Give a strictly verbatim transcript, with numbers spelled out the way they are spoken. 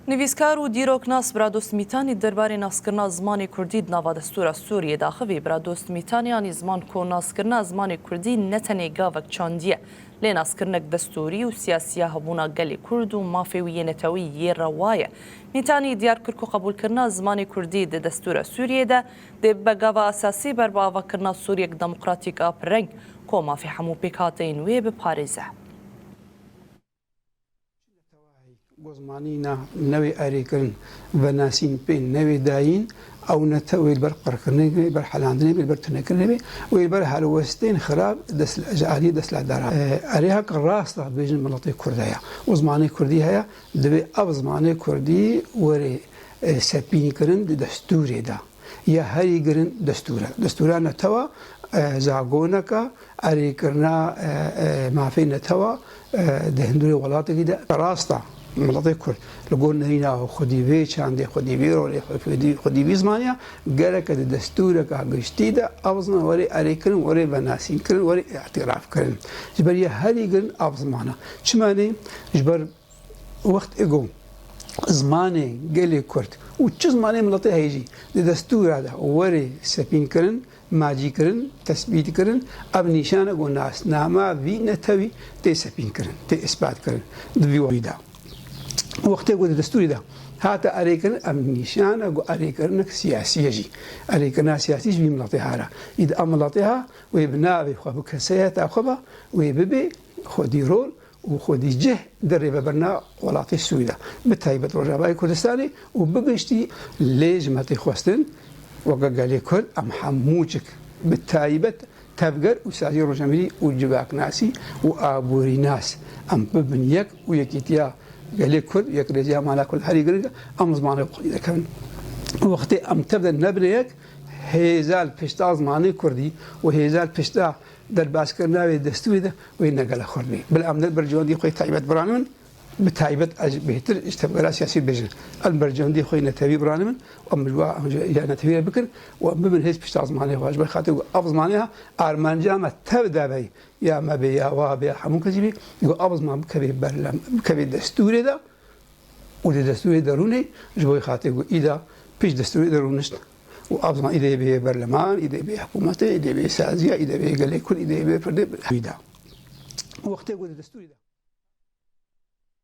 Nivîskar û dîroknas Biradost Mîtanî derbarê naskirina zimanê kurdî di nava destûra Sûriyê de axivî. Biradost Mîtanî anî ziman ku naskirina zimanê kurdî ne tenê gavek çandî ye, lê naskirinek destûrî û siyasî ya hebûna gelê kurd û mafê wî yê netewî yê rewa ye. Mîtanî diyar kir ku qebûlkirina zimanê kurdî di destûra Sûriyê de dê bibe gava esasî ber bi avakirina Sûriyek demokratîk a pirreng ku mafê hemû pêkhateyên wê biparêze. Gozmanîna newê erêkirin, venasîn pê newê dayîn, ew nete wê li ber qirkirinê be, li ber helandinê be, li ber tunekirinê be, wê li ber helwestên xirab dest, ji aliyê desthilatdara. E, erê heke rast e bêjin miletê Kurd heye û zimanê Kurdî heye, divê ev zimanê Kurdî were, e, sepînkirin di destûrê de. Ya herî girin destûr e. Destûra netewa, e, zagoneke erêkirina, e, e, mafê netewa, e, di hundirê welatekî de rast e. Miletê Kurd li gor nerîna xwedî vê çandê, xwedî vê rolê, xwedî, xwedî vî zimaniya gereke di destûreka giştî de ev ziman were erêkirin, were venasînkirin, were îtirafkirin. Ji ber ya herî girin ev ziman e. Çima ne? Ji ber Wextê ku zimanê gelê Kurd û çi zimanê miletê heye jî di destûra de were sepînkirin, macîkirin, tesbîtkirin, ev nîşan e ku nasnama vî netewî tê sepînkirin, tê îsbatkirin di vî wextî de. Wextê ku di destûrê de hate erêkirin, ev nîşan e ku erêkirinek siyasî ye jî. Erêkirina siyasî ji vî miletê hare. Î di ev miletê ha wê bi navê xwe, bi kesayeta xwe ve wê bibe xwedî rol û xwedî cih di rêvebirina welatê Sûrî de, bi taybet Rojavayê Kurdistanê û bi giştî. Lê ji me tê xwestin, weke gelê Kurd, em hemûcik, bi taybet tevger û saziyê rojnamerî û civaknasî û aborînas, em bibin yek û yekîtiya gelê Kurd, yekrêziya mala Kurd herî giring e, em zimanê xwe xwedî dekevin. Wextê em tev de nebine yek, hêza li pişta zimanê Kurdî û hêza li pişta derbaskirina wê destûrê de wê ne gelek xurt bê. Bila em ne berjewendî xwe yê taybet biranibin, bi taybet ez bêhtir ji tevgera siyasî bêjin. Em berjewendî xwe yê netewî biranibin û em ji wa, em ji ya netewî re bikin û em bibin hêz pişta zimanê xwe. Ji ber xatir ku ev zimanê ha armanca me tev de be, ya me bê, ya wa bê, ya hemû kesî bê, ku ev ziman bikevê berlem, bikevê destûrê de û di destûrê de rûnê, ji bo xatir ku îda pişt destûrê de rûnişt û ev ziman îdê bê berleman, îdê bê hikûmetê, îdê bê saziya, îdê bê gelê Kurd, îdê bê pirdê wî de. Wextê ku di destûrê de.